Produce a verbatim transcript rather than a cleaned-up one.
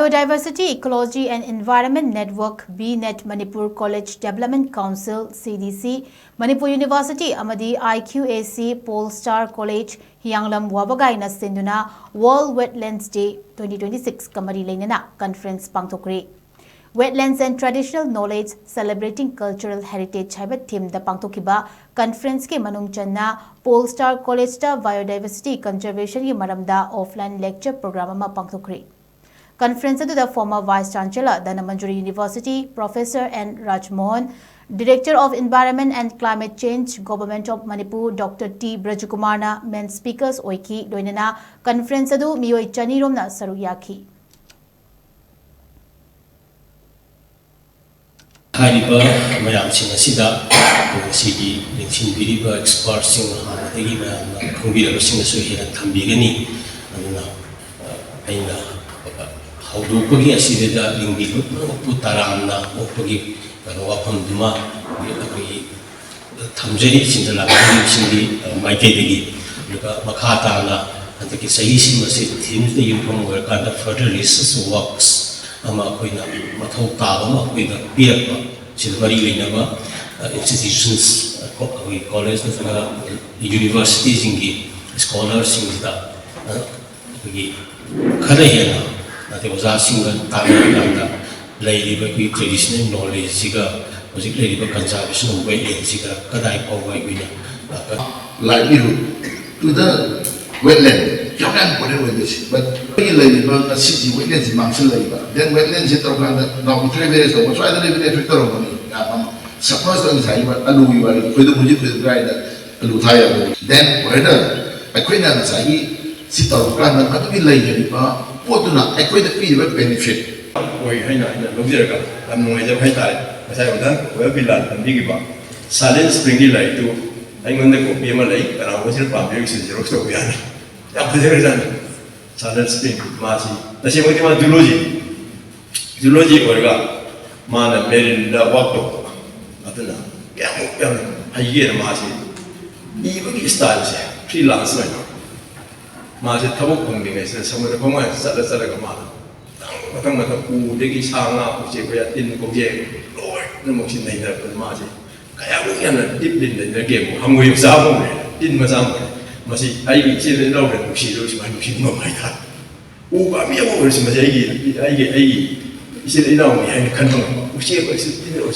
Biodiversity, Ecology and Environment Network, B net, Manipur College Development Council, C D C, Manipur University ꯑꯃꯗꯤ I Q A C, Polestar College, ꯍꯤꯌꯥꯡꯂꯝ ꯋꯥꯕꯒꯥꯏꯅ ꯁꯤꯟꯗꯨꯅ World Wetlands Day twenty twenty-six ꯀ ꯃꯔꯤ ꯂꯩꯅꯅ conference ꯄꯥꯡꯊꯣꯛꯈ꯭ꯔꯤ꯫ Wetlands and Traditional Knowledge, Celebrating Cultural Heritage ꯍꯥꯏꯕ themeꯗ ꯄꯥꯡꯊꯣꯛꯈꯤꯕ conferenceꯀꯤ ꯃꯅꯨꯡ ꯆꯟꯅ Polestar Collegeꯇ biodiversity conservationꯒꯤ ꯃꯔꯝꯗ offline lecture program ꯑꯃ ꯄꯥꯡꯊꯣꯛꯈ꯭ꯔꯤ꯫ Conference ꯑꯗꯨꯗ former Vice Chancellor, Dhanamanjuri University, Professor N Rajmohan, Director of Environment and Climate Change, Government of Manipur, Doctor T Brajakumarꯅ main speakers ꯑꯣꯏꯈꯤ꯫ ꯂꯣꯏꯅꯅ conference ꯑꯗꯨ ꯃꯤꯑꯣꯏ ꯆꯅꯤ ꯔꯣꯝꯅ ꯁꯔꯨꯛ ꯌꯥꯈꯤ꯫ ꯍꯥꯏꯔꯤꯕ ꯃꯌꯥꯝꯁꯤꯡ ꯑꯁꯤꯗ ꯉꯁꯤꯒꯤ ꯌꯦꯡꯁꯤꯟꯕꯤꯔꯤꯕ expertꯁꯤꯡ ꯍꯥꯟꯅꯗꯒꯤ ꯃꯌꯥꯝꯅ ꯈꯪꯕꯤꯔꯕꯁꯤꯡꯅꯁꯨ ꯍꯦꯟꯅ ꯊꯝꯕꯤꯒꯅꯤ꯫ ꯑꯗꯨꯅ ꯑꯩꯅ ꯍꯧꯗꯣꯛꯄꯒꯤ ꯑꯁꯤꯗ ꯂꯤꯡꯕꯤꯕ ꯄꯨꯝꯅꯃꯛꯄꯨ ꯇꯔꯥꯝꯅ ꯑꯣꯛꯄꯒꯤ ꯀꯩꯅꯣ ꯋꯥꯐꯝꯗꯨꯃ ꯑꯩꯈꯣꯏꯒꯤ ꯊꯝꯖꯔꯤ꯫ ꯁꯤꯟꯖ ꯂꯥꯛꯄꯤꯔꯤꯕꯁꯤꯡꯒꯤ ꯃꯥꯏꯀꯩꯗꯒꯤ꯫ ꯑꯗꯨꯒ ꯃꯈꯥ ꯇꯥꯅ ꯍꯟꯗꯛꯀꯤ ꯆꯍꯤꯁꯤꯃ ꯑꯁꯤ themeꯁꯤꯗ ꯌꯨꯝꯐꯝ ꯑꯣꯏꯔꯀꯥꯟꯗ further research works ꯑꯃ ꯑꯩꯈꯣꯏꯅ ꯃꯊꯧ ꯇꯥꯕ ꯑꯃ ꯑꯩꯈꯣꯏꯗ ꯄꯤꯔꯛꯄ, ꯁꯤꯗ ꯃꯔꯤ ꯂꯩꯅꯕ institutions, ꯑꯩꯈꯣꯏ college ꯅꯠꯇ꯭ꯔꯒ universityꯁꯤꯡꯒꯤ scholarꯁꯤꯡꯁꯤꯗ ꯑꯩꯈꯣꯏꯒꯤ ꯈꯔ ꯍꯦꯟꯅ, ꯑꯗꯩ ꯑꯣꯖꯥꯁꯤꯡꯒ ꯇꯥꯟꯅꯔꯀꯥꯟꯗ ꯂꯩꯔꯤꯕ ꯑꯩꯈꯣꯏꯒꯤ traditional knowledgeꯁꯤꯒ ꯍꯧꯖꯤꯛ ꯂꯩꯔꯤꯕ conservation of wetlandꯁꯤꯒ ꯀꯗꯥꯏ ꯐꯥꯎꯕ ꯑꯩꯈꯣꯏꯅ livelihood to the wetland ꯌꯥꯝ ꯌꯥꯝ important ꯑꯣꯏꯕꯁꯤ꯫ But ꯑꯩꯈꯣꯏꯒꯤ ꯂꯩꯔꯤꯕ ꯉꯁꯤꯗꯤ wetlandꯁꯤ ꯃꯥꯡꯁꯤꯜꯂꯛꯏꯕ, then wetlandꯁꯤ ꯇꯧꯔꯀꯥꯟꯗ ꯅꯥꯎ ꯏꯊꯔ village ꯇꯧꯕ ꯁ꯭ꯋꯥꯏꯗ ꯂꯩꯕꯅ affect ꯇꯧꯔꯝꯒꯅꯤ, ꯌꯥꯝ ꯑꯃ suppose ꯉꯁꯥꯏꯒꯤ ꯑꯂꯨꯒꯤ ꯋꯥꯔꯤ, ꯈꯣꯏꯗꯧ ꯍꯧꯖꯤꯛ ꯈꯣꯏꯗꯧ ꯀꯥꯏꯗ ꯑꯂꯨ ꯊꯥ ꯌꯥꯕꯅꯤ꯫ Then whether ꯑꯩꯈꯣꯏꯅ ꯉꯁꯥꯏꯒꯤ ꯁꯤ ꯇꯧꯔꯀꯥꯟꯗ ꯃꯗꯨꯒꯤ ꯂꯩꯖꯔꯤꯕ ꯄꯣꯠꯇꯨꯅ ꯑꯩꯈꯣꯏꯗ ꯄꯤꯔꯤꯕ benefit ꯑꯣꯏ ꯍꯥꯏꯅ ꯑꯩꯅ ꯂꯧꯖꯔꯒ ꯌꯥꯝ ꯅꯨꯡꯉꯥꯏꯖꯕ ꯍꯥꯏꯇꯥꯔꯦ꯫ ꯉꯁꯥꯏ ꯑꯣꯖꯥ ꯀꯣꯌꯔ ꯕꯤꯂꯥꯜ ꯇꯝꯕꯤꯈꯤꯕ Silent Springꯒꯤ ꯂꯥꯏꯔꯤꯛꯇꯨ ꯑꯩꯉꯣꯟꯗ copy ꯑꯃ ꯂꯩ, ꯀꯅꯥꯒꯨꯝꯕꯁꯤꯅ ꯄꯥꯝꯕꯤꯔꯒꯁꯨ xerox ꯇꯧꯕ ꯌꯥꯅꯤ꯫ ꯌꯥꯝ ꯐꯖꯈ꯭ꯔꯖꯥꯠꯅꯤ꯫ Silent Spring ꯃꯥꯁꯤ ꯇꯁꯦꯡꯕꯗꯤ ꯃꯥ zoology zoology ꯑꯣꯏꯔꯒ ꯃꯥꯅ marineꯗ work ꯇꯧꯕ, ꯑꯗꯨꯅ ꯀꯌꯥꯃꯨꯛ ꯌꯥꯝꯅ ꯍꯩꯒꯦꯅ ꯃꯥꯁꯤ ꯏꯕꯒꯤ styleꯁꯦ freelance ꯑꯣꯏꯅ ꯃꯥꯁꯦ ꯊꯕꯛ ꯐꯪꯗ꯭ꯔꯤꯉꯩꯁꯤꯗ ꯁꯃꯨꯗ꯭ꯔ ꯈꯣꯡꯕꯥꯜ ꯆꯠꯂ ꯆꯠꯂꯒ ꯃꯥꯅ ꯃꯊꯪ ꯃꯊꯪ ꯎꯗꯒꯤ ꯁꯥ ꯉꯥ, ꯎꯆꯦꯛ ꯋꯥꯌꯥ, ꯇꯤꯟ ꯀꯥꯡꯖꯦꯡ ꯂꯣꯏꯅꯃꯛꯁꯤ ꯅꯩꯅꯔꯛꯄꯗ ꯃꯥꯁꯦ ꯀꯌꯥꯃꯨꯛ ꯌꯥꯝꯅ ꯗꯤꯞꯂꯤ ꯅꯩꯅꯒꯦꯕꯨ꯫ ꯍꯪꯉꯣꯏ ꯃꯆꯥ ꯑꯃ ꯎꯔꯦ, ꯇꯤꯟ ꯃꯆꯥ ꯑꯃ ꯎꯔꯦ꯫ ꯃꯁꯤ ꯑꯩꯒꯤ ꯏꯆꯤꯜ ꯏꯅꯥꯎꯗ ꯅꯨꯡꯁꯤꯔꯣꯏ, ꯁꯨꯃꯥꯏꯅ ꯅꯨꯡꯁꯤꯅꯤꯡꯕ ꯍꯥꯏꯇꯥꯔꯦ꯫ ꯎ ꯄꯥꯝꯕꯤ ꯑꯃ ꯑꯣꯏꯔꯁꯨ ꯃꯁꯤ ꯑꯩꯒꯤ, ꯑꯩꯒꯤ, ꯑꯩꯒꯤ ꯏꯆꯤꯜ ꯏꯅꯥꯎꯅꯤ ꯍꯥꯏꯅ ꯈꯟꯕ ꯉꯝꯕ꯫ ꯎꯆꯦꯛ ꯑꯣꯏꯔꯁꯨ, ꯇꯤꯟ ꯑꯣꯏꯔꯁꯨ,